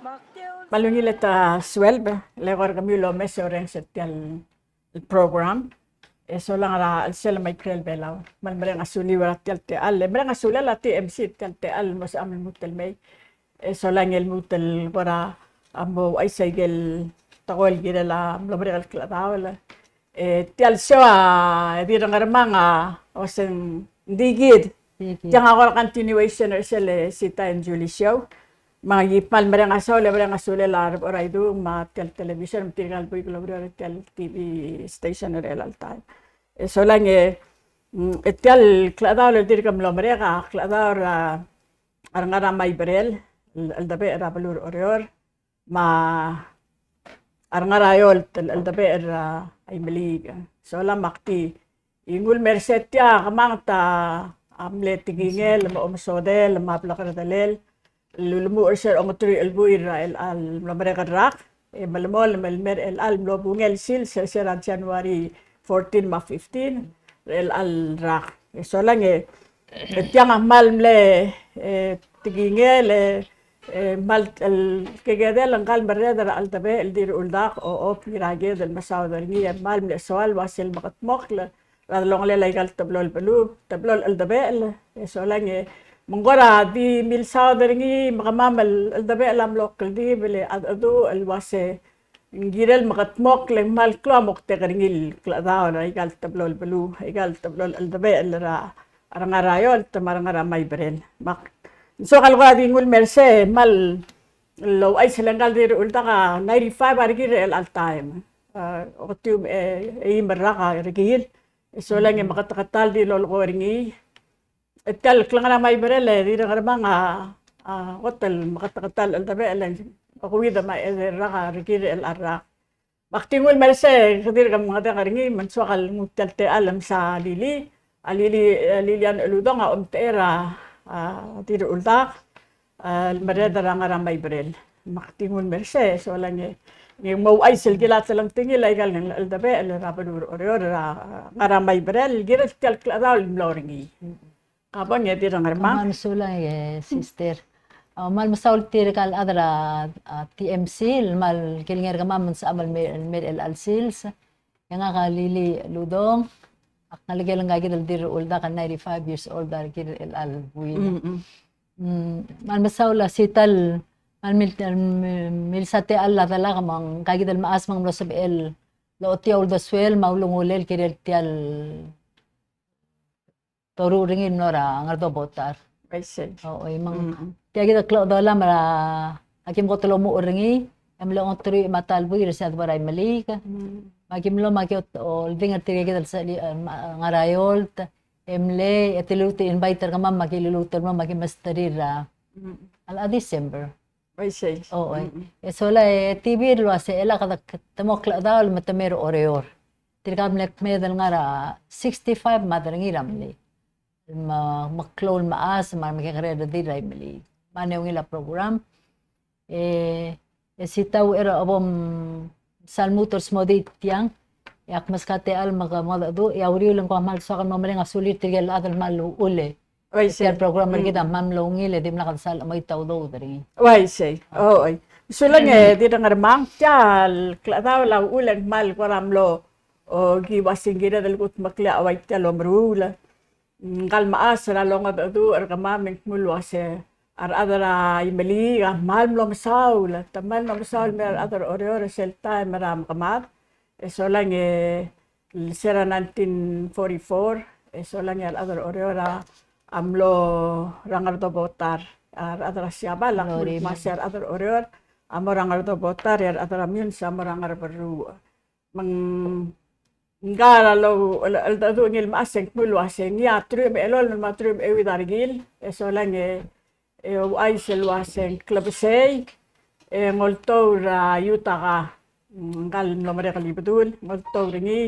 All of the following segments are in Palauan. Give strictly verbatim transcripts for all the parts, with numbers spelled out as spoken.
Me a ungil el ta sueleb, le kora kemiu el omes e orrenges er tia el program. E solang er a chelsel me a ikrel Belau. Me kmal mereng a suliu er tia el techall. E mereng a sulel a T M C er tia el techall el mo sebecham el lmuut el mei. E solang e lmuut el kora mo ouchais aike el tekoi el kirel a mlo merek el klechedaol. E tia el show a, e dirrek el ngar er a mong a, oseng di kid. Di kid. Tiang a kora continuation er sel Sita and Julie show. Me aki kmal mereng a saul, e mereng a sulel a Rebechor a Idung, me tia el television, me tirka el buik el oureor er tia el T V station er chelecha el taem. E solang e, mm, e tia el klechedaol el dirk mlo merek a klechedaol er a, a rengar er a Maiberel, el, el cheldebechel er a beluu er Oreor, me a rengar er a Eolt, el, el cheldebechel er a Imeliik. Solang me ak di nguu el mer se tia kemanget a mle tekingel, me a omesodel, me a blekerdelel, el ulemuchel er se er a ongeteruich el buil er a chelecha el mlo merek el rak, e melemolem el mer chelecha el mlo bungel sils er se er a January fourteen me a fifteen, er chelecha el rak. E solang e, e tiang a kmal mle, e, tekingel, e, e, kmal el kekedel ngka el merreder er a cheldebechel el Dirrechuldak, Ochob Ngiraked el mesaod er ngii, e kmal mle soal el ua sel mekedmokl er a delongelel aika el teblo el beluu, teblo el cheldebechel, e solang e, me ng kora di milsaod er ngii, me kemam el cheldebechel a mlo kldibel, e a, a chedecheduch el ua se ng kirel mekedmokl e ng kmal klou a moktek er ngii el klechedaol er aika el teblo el beluu, aika el teblo el cheldebechel er a, a rengar er a Eolt, me a rengar er a Maiberel. Me ak, ng soak el kora di nguu el mer se, kmal el ouchais el ngka el Dirrechuldak a ninety-five a rekil er chelecha el taem. A, oketiu me, e, eim el rak a rekil. E solang e meketeketang el di lolekoi er ngii. E tia el klengar er a Maiberel e dirrek el ngar er a mong a, a, kot el meketeketang el cheldebechel el okeuid me a edei el rak a rekil er chelecha el rak. Me ak di nguu el mer se, kede dirk mengedek er ngii, me ng soak el nguu tia el techall el msa Lili, a Lili, e, Lilian Uludong a omtechei er a, a, Dirrechuldak, a, el merreder er a ngar er a Maiberel. Me ak di nguu el mer se, solang e, e ng mo ouchais el kirel a telengtengil aika el cheldebechel er a beluu er Oreor er a, a, ngar er a Maiberel, el kirel tia el klechedaol el mlo er ngii. Ka bong e dirrek el ngar er a mong. Kmal mesulang e sister. A, kmal mesaul tirka el chad er a, a, T M C, el kmal kilengei er kemam me ng sebecham el mer, mer chelecha el sils. E ngak a Lili Uludong, ak ngelekel ngka kid el Dirrechuldak a ninety-five years old a rekil er chelecha el buil. Mm, mm. Mm, kmal mesaul a Sita el, kmal mil, mil, milsa techall a delak me ngka kid el mechas me ng mlo sebechel el ochotii a uldesuel me a ulengulel el kirel tia el toruch er ngii el mlo er a Ngerdobotar. Uaisei. Oi, me ng, mm, tia kid a klechedolam er a, aki mkot el omuchel er ngii, e mle ongeteruich me a ta el buil er se a debo er a Imeliik. Mm. Me aki mlo me aki ot, oldingel er tirke kid el sel, e, ngar er a Eolt, e mle, e te liluut el invite er kemam me aki liluut el mlo me aki mesterir er a, mm, a December. Uaisei. Oi. Mm, mm. E sola e T V el uase e lak de, te mo klechedaol me te mer Oreor. Tirka mle kmeed el ngar er a sixty-five me a derengir a mle. Me, meklou el mechas, me a remekekerei el redil er a Imeliik. Me a ungil a program. E, e Sita, uchei er a bo msa lmuut el smodii tiang. E ak meskau a techall me ke mo mengedecheduch, e a uriul e ng ko kmal soak el mo mereng a sulir tirke el chad el kmal uchul e Uaisei. Tia el program er kid a kmal mlo ungil e dimlak de sal chemoit a udoud er ngii. Uaisei. Oi. Mesulang e dirrek el ngar er a mong, tia el klechedaol a uchul e ng kmal kora mlo, o, ki uase ng kired el kudmeklii a ua tia el omeruul. Ngka el mechas er a longedecheduch er kemam e ng dmu el uase a rechad er a Imeliik a kmal mlo mesaul, te kmal mlo mesaul el mer a rechad er a Oreor er sel taem er a mekemad. E solang e, se er a nineteen forty-four, e solang e a rechad er a Oreor a, a mlo er a Ngerdobotar, a rechad er a Siabal a kmal mlo, me se a rechad er a Oreor a mo er a Ngerdobotar, e a rechad er a Meyuns a mo er a Ngerberruuch. Me ng, ngka el, el, el, el, el ngii el mechas e ng dmu el uase ngii a teruich me a elolem me a teruich me a euid a rekil, e solang e, e ouchais el uase ng klebesei, e ng oltour er a Yutaka, ngka el mlo merek el Ibedul, ng oltour er ngii,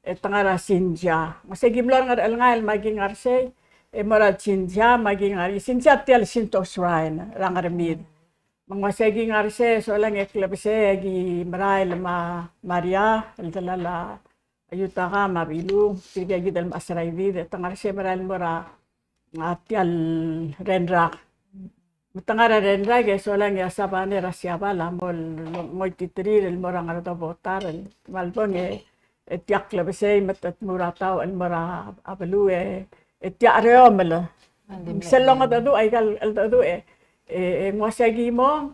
e te ngar er a Cynthia. Me se ki mlo er a Ngerchelngael me aki ngar sei, e mo er a Cynthia me aki ngar er a Cynthia tia el Shinto shrine er a Ngermid. Me ng uase ki ngar sei, solang e klebesei e ki merael me a Maria, el delal a Yutaka me a Bilung, tirke kid el mechas er a Ibedul, e te ngar sei merael mo er a, a tia el Renrak. Me te ngar er a rengrir e solang e a sabane er a Siabal a mo ngoititerir el mo er a Ngerdobotar el kmal bong e, e tia klebesei me te tmuu er a taoch el mo er a beluu e, e tia chereomel. Sel longedecheduch, aika el cheldecheduch e, e, e ng uasei aki mong,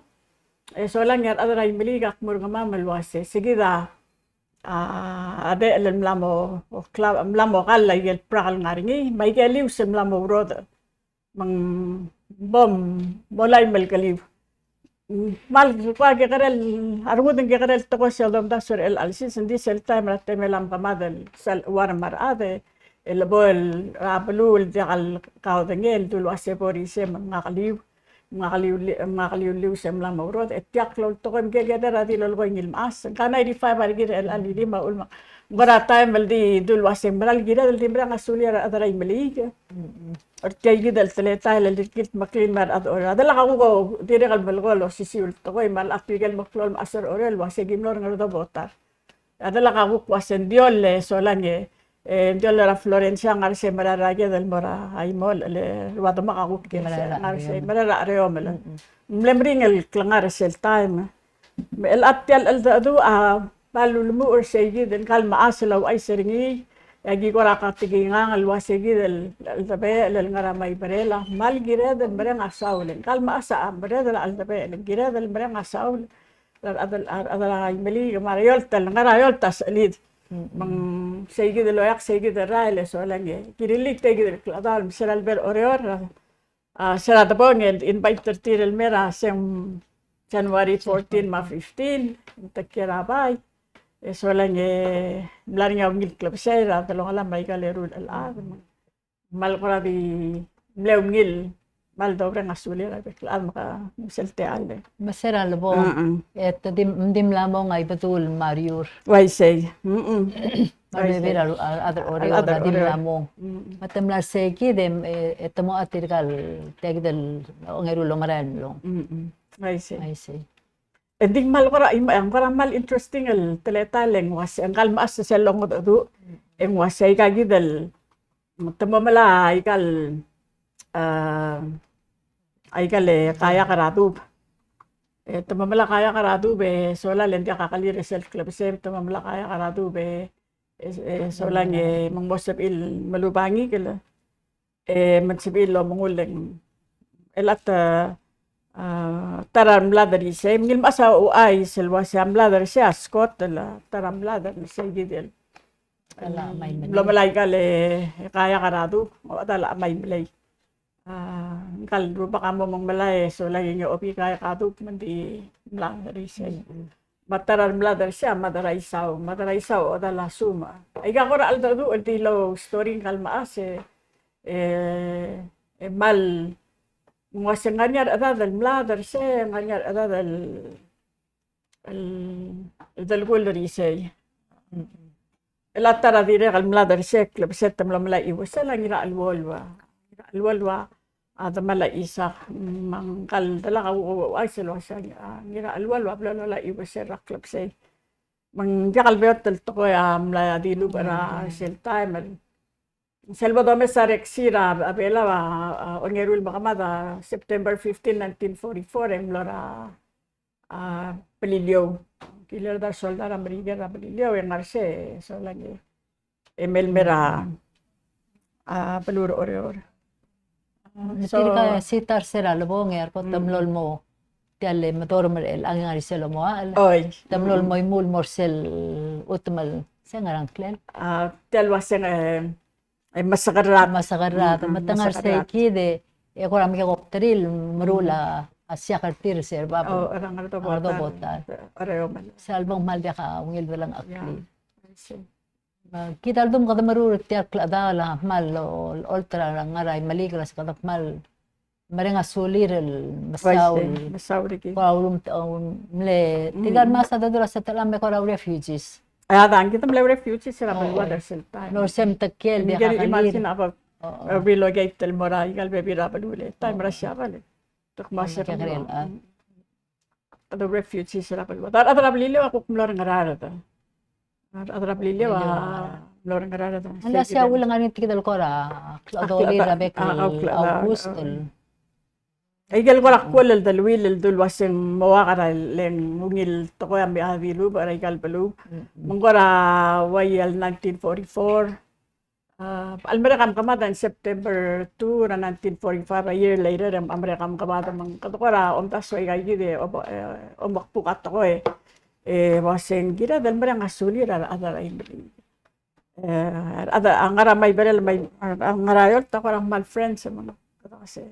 e solang e a rechad er a Imeliik a kmo er kemam el uase, se kid a, a, a dechel el mla mo, o kla-, mla mo kall aike el brak el ngar er ngii, me aike el lius el mla mo urodech. Me ng bo molai el keliu. Kmal kuk a kekerei, a rengud ng kekerei el tekoi sel domdasu er chelecha el sils, ng di sel taem er a temel a mekemad el sel chuarm a rechad, e le bo er a beluu el diak el kaodengei el dul uase bo er isei me ng ngak a liu, me ng ngak a liu, me ng ngak a liu el lius e mla mo urodech, e tia klou el tekoi me ke kede er a di lolekoi ngii el mechas. Ng ka ninety-five a rekil er chelecha el ilim a uchul me ng kora taem el di dul uase ng meral kired el di mereng a sulir a rechad er a Imeliik. Er tia kid el teletael el di kilt me a klin me a rechad er Oreor. A delak a kuk dirrek el melekoi el osisiu el tekoi me a lechub e ikel meklou el mechas er Oreor el uase ki mlo er a Ngerdobotar. A delak a kuk uase ng diol e solang e, e ng diol er a Florencia a ngar er sei, mera er a ked el mo er a Imol, e le rua demak a kuk ngar er sei, mera er a chereomel. Ng mle meringel el klengar er sel taem. Me chelecha tia el cheldecheduch a kmal ulemuchel er sei kid el ngka el mechas el ouchais er ngii, e aki kora katekingang el uase kid el cheldebechel el ngar er a Maiberel a kmal kired el mereng a saul. Ngka el mechas a mered el cheldebechel, kired el mereng a saul. A rechad er a, a rechad er a Imeliik me a re eolt el ngar er a eolt a sechelid. Me ng sei kid el oeak sei kid el rael e solang e kirir tia kid el klechedaol me se er a lebo er Oreor, a, se er a debong e invite er tir el mei er a sel January fourteen me a fifteen, ng tekier a bai. E solang e mla er ngii a ungil klebesei er a delongelam me aika el eru el chelechang. Me ng kmal kora di mle ungil, kmal doureng a sulir a bek el chad me ke sel techall. Me se er a lebo, e te di, di mla mong a Ibedul me a Riur. Uaisei. Me a bebil a rechad er Oreor a di mla mong. Me te mla er sei kid e, e te mo er tirka el, tia kid el ongeru el ongerang el mlong. Uaisei. Uaisei. E ng di kmal kora, ng kora kmal interesting el teletael e ng uase, ngka el mechas sel longedecheduch, e ng uase aika kid el, te mo melai aika el, a, aika el kaiak er a dub. E te mo melai kaiak er a dub e solang e ng diak a kelir er sel klebesei, te mo melai kaiak er a dub e, e, e solang e me ng mo sebechir el melub a ngikel. E me ng sebechir el omengull e ng, e le te, a, ta er a remlad er isei, me ngii el mechas a ouchais el uase a mlad er sei a Scott el ta er a mlad er sei kid el mlo melai aika el kaiak er a dub, a ta el mei melai. A, ngka el rubak a mo mong melai e solang e ng obii kaiak a dub me ng di mlad er isei. Me a ta er a remlad er sei a Mad er a Isau, Mad er a Isau a ta el sum. Aika kora cheldecheduch el di loustori ngka el mechas e, e, e kmal, ng uase ng ngar er ngii a rechedad el mlad er sei, ng ngar er ngii a rechedad el, el, el delkull er isei. El a ta er a dirrek el mlad er sei, klebesei e te mlo melai a chiuesel a Ngiracheluolu. Ngiracheluolu a demal a chisechak, me ngka el delak a ouchais el uase a Ngiracheluolu a blo lolai a chiuesel er a klebesei. Me ng diak el beot el tekoi a mla dilubech er a sel taem el sel bo domes a Rexi er a Belau a, a, ongeru el mekemad a September fifteen, nineteen forty-four, e ng mlo er a, a, Beliliou. Kiler a soldau er a Merikel er a Beliliou e ngar er sei e solang e, e mei el mer a, a, beluu er Oreor. Me tirka e sita er se er a lebong e a rekot te mlo el mo tia el medorm er chelechang e ngar er sel omoachel. Oi. Te mlo el mo imuul el mo er sel chutem el, se ngerang klel? A, tia el uaseng, e, e, Mesekerrat. Mesekerrat. Mm, mm, me te ngar er sei kid e, e kora mekekokterir el meruul a siak er tir er se er bab. O, er a Ngerdobotar. Ngerdobotar. Oreomel. Se el bong kmal diak a ungil delengcheklir. Ya. I see. Me kid a ledung kede meruul er tia el klechedaol a kmal o-, olecholt er a ngar er a Imeliik el uase kede kmal mereng a sulir el mesaul. Uaisei, mesaul er kid. Kora ulemuchel, mle, tirka el mechas a dedu el uase te mla me kora refugees. A, dang, kid a mle refugees er a beluad er sel taem. Ng uase mtekiel, diak a kelir. Imagine a bo, e, relocate el mo er aika el bebil er a beluu el taem er a Siabal. Te kmo se kekerei el chad. Kede refugees er a beluad. A rechad er a Beliliou a kuk mlo er a Ngaraard. A rechad er a Beliliou a mlo er a Ngaraard. Ng diak sei a ua le ngar er ngii tia kid el kora klechedolir er a bek el August el. Aike el kora kuoll el deleuill el dul uaseng mo ua kora le ng ungil tekoi a me a dilubech er aika el beluu. Me ng kora ua el nineteen forty-four. A, a lemerek a mekemad a September two er a nineteen forty-five, a year later, e a merek a mekemad me ng kede kora omdasu aika kid e obo-, e, omekbuk a tekoi. E, uaseng kired el mereng a sulir a rechad er a Imeliik. E, a rechad a ngar er a Maiberel, me a ngar er a Eolt a kora kmal friends, me ng kede uase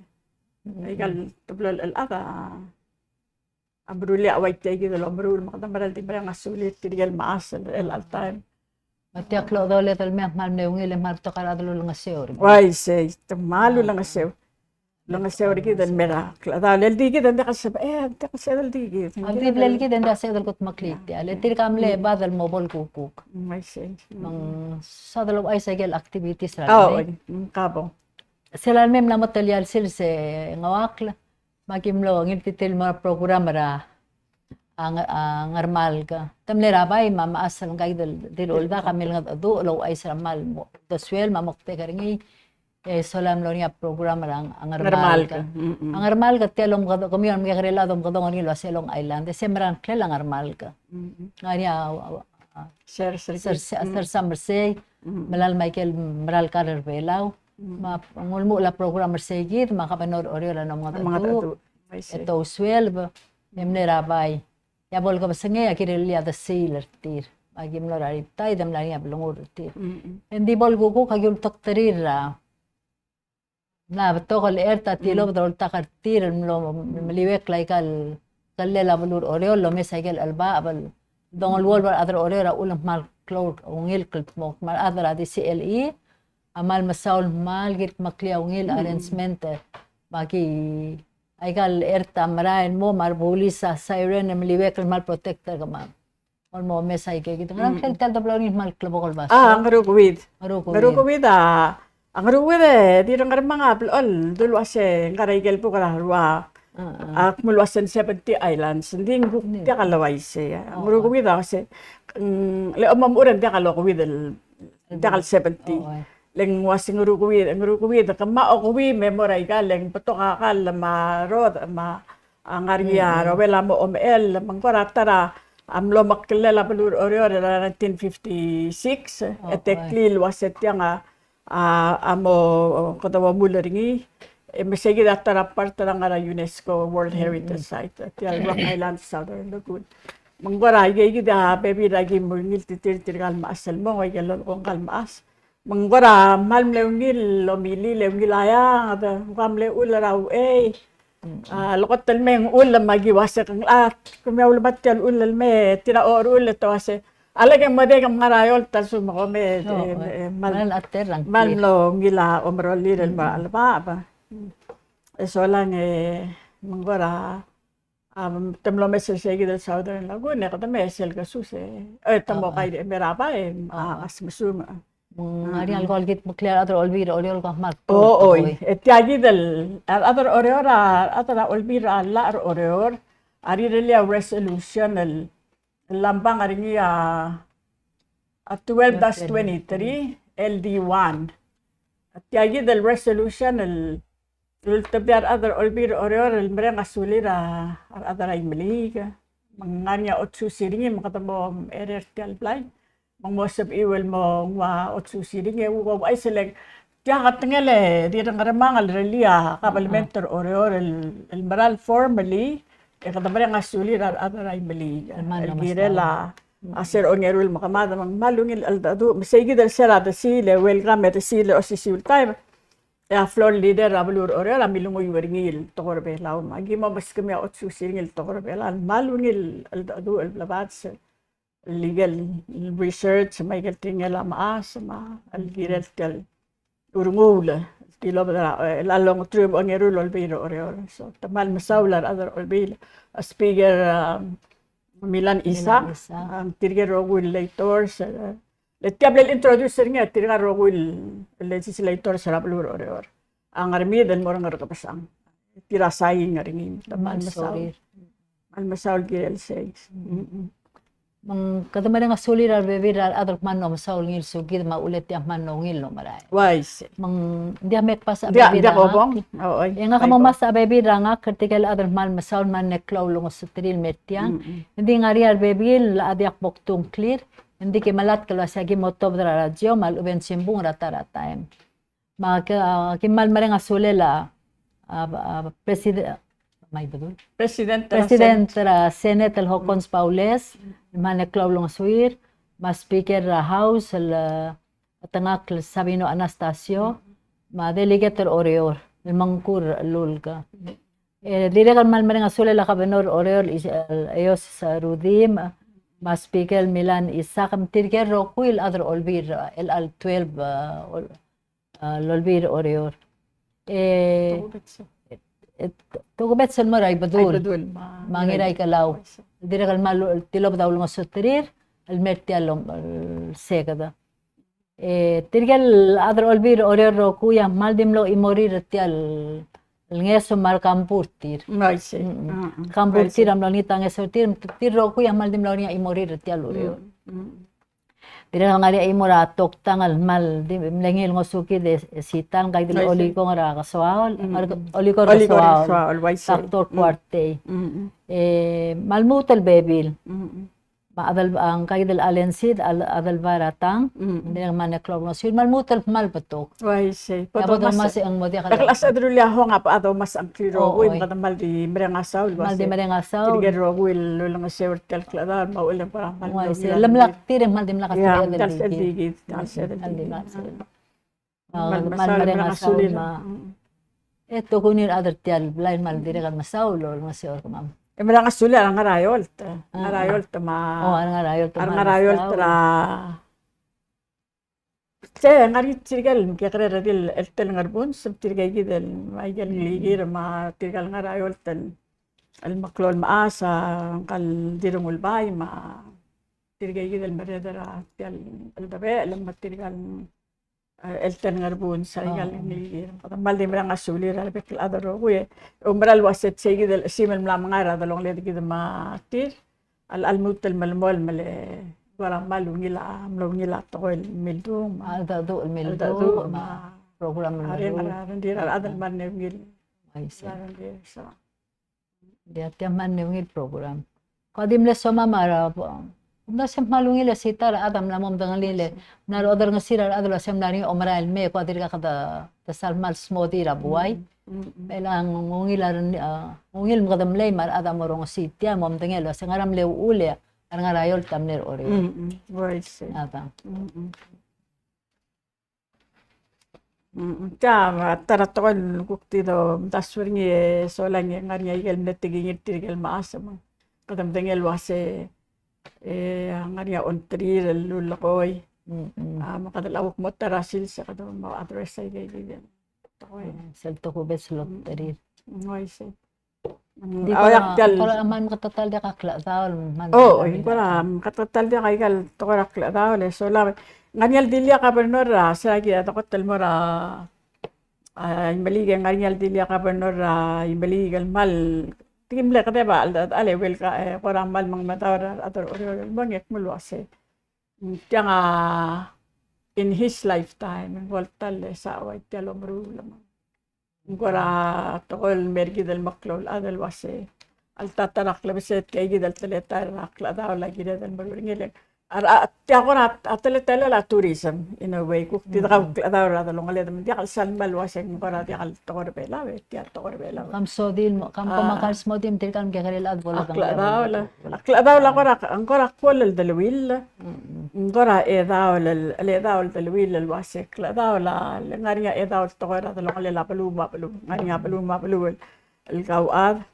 aika el teblo el chad a a meruul a ua tia kid el omeruul, me kede meral di mereng a sulir tirke el mechas er chelecha el taem. Me tia el klechedaol el mei a kmal mle ungil e kmal betok a rechad el ulengeseu er kid. Uaisei, te kmal ulengeseu. Ulengeseu er kid el mei er a klechedaol el di kid e ng diak el sebeched, e, ng diak el sebeched el di kid. A di blel kid e ng diak el sebeched el kutmeklii tia. Le tirka mle bad el mo bo el kuk. Uaisei. Me ng soad el ouchais aike el activities er a lemei. Oi, mm, kabo. Sel lemei e mla mo telia el sils e ng uakl, me aki mlo ngiltitir el mo er a program er a, a, a Ngermalk. Te mle er a bai me a mechas el ngka kid el Dirroldak a milengedecheduch el ouchais er a kmal mo uldesuel me a moktek er ngii, e sola e mlo er ngii a program er a Ngermalk. Ngermalk. Mm, mm. A Ngermalk tia el omekedong, kemiu a remekekerei el chad a omekedong er ngii el uase Long Island, e se mera el ngklel a Ngermalk. Mm, mm. Ngar er ngii a, a, a, Sers er Sers-, kid. Sers a Mersei, mm, me lal Michael, mera el kar er Belau. Mm. Me a, ng ulemuchel a program er sei kid, me a Governor er Oreor a omengedecheduch, omengedecheduch, e te ousuelb, e mle er a bai. E a bo lekebesengei a kirellii a desiil er tir. Me aki mlo er a riptaid e mla er ngii a blengur er tir. Mm, mm. E ng di bo lekukuk a ki ultekterir er a mla betok el chert a tilobed er a oltak er tir el mlo meliuekl aika el kellel a beluu er Oreor el omes aike el chelebacheb el dongeluolu el chad er Oreor a uchul me ng kmal klou a ungil el kldmokl. Me a rechad er a D C L E a kmal mesaul el kmal kildmeklii a ungil el arrangement, me aki aika el chert a merael el mo me a rebulis a siren el meliuekl el kmal protect er kemam. Olmo omes aike kid. Ngera ngklel tia el doblong el kmal klebokel el basio? A, ngerukeuid. Ngerukeuid. Ngerukeuid a, a ngerukeuid e di Ngaraard a blechoel, dul uase ngar er aike el buk er a rua, a, kmo el uase seventy islands. Ng di ng kuk diak el uaisei. A ngerukeuid a uase, mm, le omomechur e ng diak el okeuid el, diak el seventy. Le ng uase ngerukeuid, ngerukeuid, kemam a okeuid me mo er aika, le ng betok a kall me a rodech me a a ngar er ngii a reuel a mo omechell, me ng kora ta er a mlo mekellel a beluu er Oreor er a nineteen fifty-six, e te klii el uase tiang a, a mo kede omuul er ngii, e me sei kid a ta er a part er a ngar er a UNESCO World Heritage Site, tia el Rock Island Southern Lagoon. Me ng kora aike kid a bebil er a ki mo ngiltitir tirka el mechas el mong, aike el lolekoi ngka el mechas. Me ng kora kmal mle ungil el omilil e ungil a eanged, ng kora mle chull er a uchei. A, lekot el mei ng chull me aki uase ng, a, kemiu a ulemat tia el chull el mei, tir a ocherull e te uase, a lak e ng mo diak e ng ngar er a eolt a lsekum e kom, e, e, kmal, kmal mlo ungil a omerolir el mo er a chelebacheb. E solang e, me ng kora A, te mlo mes er sei kid el Southern Lagoon, e kede mes el kesus e, e te mo kai e mei er a bai, a, a smesuung. Ng ngar er ngii a lekong el kid meklii a rechad er a Olbiil er Oreor el kmal. O, oi. E tia kid el, a rechad er a Oreor, a rechad er a Olbiil er a llach er Oreor a rirellii a resolution el, el lambang er ngii a, a twelve dash twenty-three L D one. A tia kid el resolution el, el ultebedii a rechad er a Olbiil er Oreor el mereng a sulir a rechad er a Imeliik. Me ng ngar er ngii a otsus er ngii me kede mo er tia el blai. Me ng mo sebechiu el mo nguu a otsus er ngii e kuk ouchais el, tia kid a ngklel e di Ngaraard a lerellii a kabelment er Oreor el, el mera el formally, e kede mereng a sulir a rechad er a Imeliik. El kirel a, a ser ongeru el mekemad, me ng kmal ungil cheldecheduch, me sei kid el ser a desiil e welcome e desiil e osisiu el taem. E a floor leader er a beluu er Oreor a milenguiu er ngii el tekoi er a Belau. Me aki mo meskemiu a otsus er ngii el tekoi er a Belau. Kmal ungil cheldecheduch el blebats el ikel research, me ikel tekingel a mechas, me a, el kirel tia el urenguul, tilobed er a, e, a longeteruich me a ongeru el Olbiil er Oreor. So, te kmal mesaul a rechad er a Olbiil, a speaker, a, Milan Isaac, Milan Isaac. A, tirke el rokui el legislators, e, le tia el bla el introduce er ngii, tirka el rokui el legislators er a beluu er Oreor. A Ngermid el mo er a Ngerkebesang. Tir a sain er ngii, te kmal mesaul. Kmal mesaul el kirel sei. Mm. Mm-mm. Me ng kede mereng a sulir a rebebil er a rechad el kmal mesaul el ngilsukid me a uchul e tia kmal ungil el omerael. Uaisei. Me ng diak mekbasech a bebil er a ngak. Ng diak obong. E ngak a mo masech a bebil er a ngak er tirke el chad el kmal mesaul me a ngklou el olengesuterir el mer tiang. Ng di ngar er ngii a rebebil el diak bo kdu a ngklir. Ng di ki melatk el uasei aki mo tobed er a radio me a lechub e ng simbung er a ta er a taem. Me a ki, a, ki kmal mereng a sulel a, a, a, preside-, mai bedul. President er a Senate el Hokkons Baules, me a ngklou el olengesuir, me a Speaker er a House el, e, chetengakl el Sabino Anastacio, me a Delegate er Oreor el Mengkur Lulka. E dirrek el kmal mereng a sulel a Governor er Oreor el Eyos Rudimch, me a Speaker el Milan Isaac, me tirke el rokui el chad er a Olbiil, el, el twelve, e, ol- a, el Olbiil er Oreor. E, tokubets el mo er a Ibedul. Ibedul, me a Ngiraikelau. Dirrek el kmal tilobed a ulengesuterir el mer tia el, el seked. E tirke el chad er a Olbiil er Oreor el rokui a kmal di mlo chimorir er tia el, el ngeso me a rekambur er tir. Kambur er tir a mlo olengit a ngeso er tir, tir el rokui a kmal di mlo er ngii a chimorir er tia el ureor. Dirrek el ngar er ngii a chimo er a toktang el kmal di mle ngii el ngosukid e Sita, ngkaikid el Olikong er a Kesoaol, Olikong er a Kesoaol, Doctor Kuartei. E, me a lmuut el bebil. Me a Adel, a, ngkaikid el Alensid, a, Adelbai er a Tang, dirrek me a ngklou el olengesuir, me a lmuut el kmal betok. Uaisei. Bo domes e ng mo diak el chad el rullii a hong a bo domes a ngklir el rokui, me kede kmal di mereng a saul. Kmal di mereng a saul. Tirke el rokui el ulengeseu er tia el klechedaol me a uchul e ng kora kmal di lemlak tir e kmal dimlak a sebeched el di kid. Kmal di mlak a sebeched. Kmal mereng a saul me a. E tokuni a rechad er tia el blai el kmal dirrek el mesaul el olengeseu er kemam. E mereng a saul er a Ngaraiolt. Ngaraiolt me a. O, Ngaraiolt. Ngaraiolt er a Sei, ngar er ngii tirke el mekekerei el redil el telngerbun, se tirke kid el, me aike el Nglikir, me tirke el Ngaraiolt el, el meklou el mechas, a, ngka el Dirrengulbai, me tirke kid el merreder er tia el, el cheldebechel, me tirke el, e, el telngerbun, se aike el Nglikir. Kmal di mereng a sulir a rebek el chad el rokui, e, oumerang el uasei sei kid el, sei me ng mla mengai er a delongeled kid me tir, a, a lmuut el melemolem el, e, kora kmal ungil a, mlo ungil a tekoi el mildung, me a cheldecheduch el mildung, me a program el mildung. A rengrir a rechad el kmal ungil. Uaisei. A rengrir, so. Ng di tia kmal ungil program. Ko di mle soam a mera, ng di se kmal ungil e Sita er a chad a mla mo medengelii el, mla oderengesir a rechad el uasei ng mla er ngii a omerael el mei, ko dirkak de, de sal kmal smodii er a buai. Me chelechang ng ungil a, a, ungil me kede mlei me a rechad a mo rongesii tia, mo medengei el uasei ngera mle uchul e a Ngaraiolt a mle er Oreor. Uaisei. A ta. Tia, a ta er a tekoi el kuk di domdasu er ngii e solang e ngar er ngii a ikel mle tekingir tirke el mechas me kede medengei el uasei, e, ngar er ngii a ongtir el lulekoi. A, me kede locha kuk mo ta er a sils e kede mo address a ikel tekoi. Sel tokubets el olterir. Uaisei. Ng di kora, kora kmal meketeketang el diak a klechedaol, kmal. O, ng kora meketeketang el diak a ikel tekoi er a klechedaol, e solang. Ngar er ngii a ldilii a governor er a, se er a ki a tekoi el mo er a, a, Imeliik, e ngar er ngii a ldilii a governor er a Imeliik el kmal, di ki mle kedeb a, a, a le uel ka, e, kora kmal mengemedaol er a, a rechad er Oreor el mong e kmo el uasei. Tiang a, in his lifetime, ng kora ta el sal ua tia el omeruul el mong. Ng kora tekoi el mer kid el meklou el chad el uasei. A lta ta er a klebesei e tia kid el teletael er a klechedaol a kired el meruul er ngii el. A, a, tia kora a teletael a tourism, in a way, kuk di dekauklechedaol er a delongeled me ng diak el sal mle uasei ng kora diak el tekoi er a Belau, e tia tekoi er a Belau. Kam sodii, kam, a, ko me a kmal smodii me tirka el mekekerei el chad bo ledengelii a klechedaol. A klechedaol a kora, ng kora klou el deleuill. Ng kora chedaol el, el chedaol deleuill el uasei klechedaol a, le ngar er ngii a chedaol tekoi er a delongelel a beluu me a beluu. Ngar er ngii a beluu me a beluu el, el kauchad.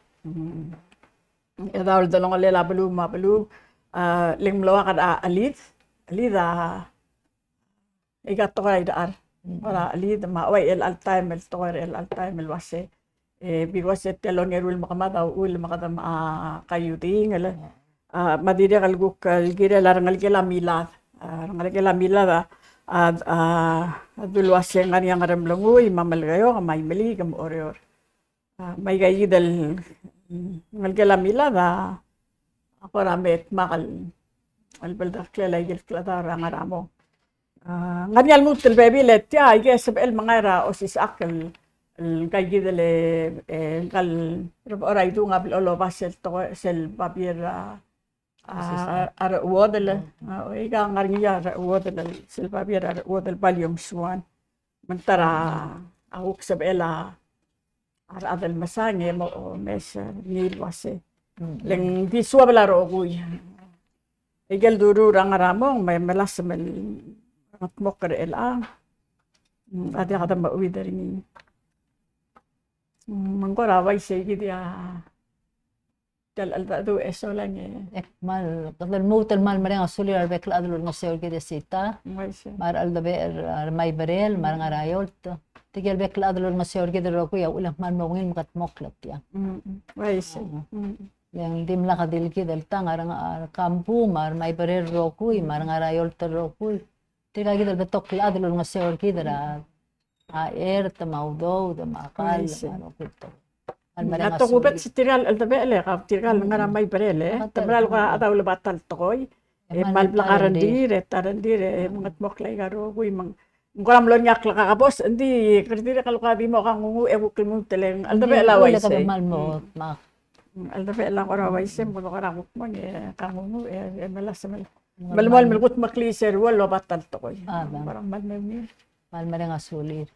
Chedaol delongelel a beluu me a beluu. A, le ng mlo ua kora chelid, chelid a, aika tekoi er a irechar. Kora chelid me a ua el chelecha el taem el tekoi er a chelecha el taem el uasei. E, because e tia el ongeru el mekemad a uchul me kede mo kaiueting el. A, me a dirrek el kuk el kirel a rengelekel a Milad. A, rengelekel a Milad a, a, a, a dul uasei ngar er ngii a Ngeremlengui, me a Melekeok, me a Imeliik, me a Oreor. A, me aika kid el, mm, ngelekel a Milad a, a kora me dmak el, el bldeklel a ikel klechedaol er a ngar er a mong. A, ngar er ngii a lmuut el bebil e tia, aike el sebechel el mengai er a osisechakl el, el ngka kid el, e, ngka el Rebechor Aidung a blechoel el oba sel tekoi, sel babier er a, a, a rechuodel. A, ika ngar er ngii a rechuodel, sel babier er a rechuodel volume one. Me ng ta er a, a kuk sebechel a a rechad el mesang e mo omes er ngii el uase. Le ng di suobel a rokui. Ikel duruul er a ngar er a mong me melasem el mengetmokl er chelechang a diak de meuid er ngii. Me ng kora uaisei kid a tia el cheldecheduch e solang e. E kmal, kede lmuut el kmal mereng a sulir a rebek el chad el ulengeseu er kid e Sita. Uaisei. Me a recheldebechel er a Remaiberel, me a Ngaraiolt. Tirke el bek el chad el ulengeseu er kid el rokui a uchul e ng kmal mo ungil mengetmokl er tiang. Mm, mm. Uaisei. Mm. Le ng dimlak di el kid el tang, a re, a re Kambu, me a Remaiberel el rokui, me a Ngaraiolt el rokui. Tirka kid el betok el chad el ulengeseu er kid er a, a Ert, me a Udoud, me a Kall, me a rokui el tekoi. A tekubets tirka el cheldebechel e, kau tirka el ngar er a Maiberel e. Te mera el kora chad a uleba ta el tekoi. E kmal blak a rengrir, e ta rengrir, e mengetmokl aika el rokui me ng Ng kora mlo er ngii a klekakabos, ng di kede dirrek el kora di mo kangunguuch e kuk lmuut el cheldebechel a uaisei. Kmal mo, ma. Cheldebechel a kora uaisei, me kora kuk mo e kangunguuch e, e melasem el melemolem el kutmeklii sel ruul el oba ta el tekoi. A, kora kmal me ungil. Kmal mereng a sulir.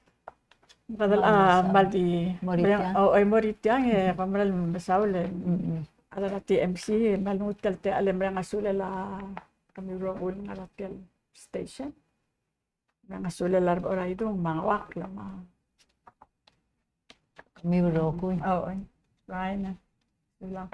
Kede, a, kmal di mo er tiang. O, e mo er tiang, e kmal mesaul e. A le T M C, kmal nguu tia el techall e mereng a sulel a kemiu el rokui el ngar er tia el station. Mereng a sulel a Rebechor Aidung, me a Ngeuakl, me a kemiu el rokui. O, e. Raina. Sulang.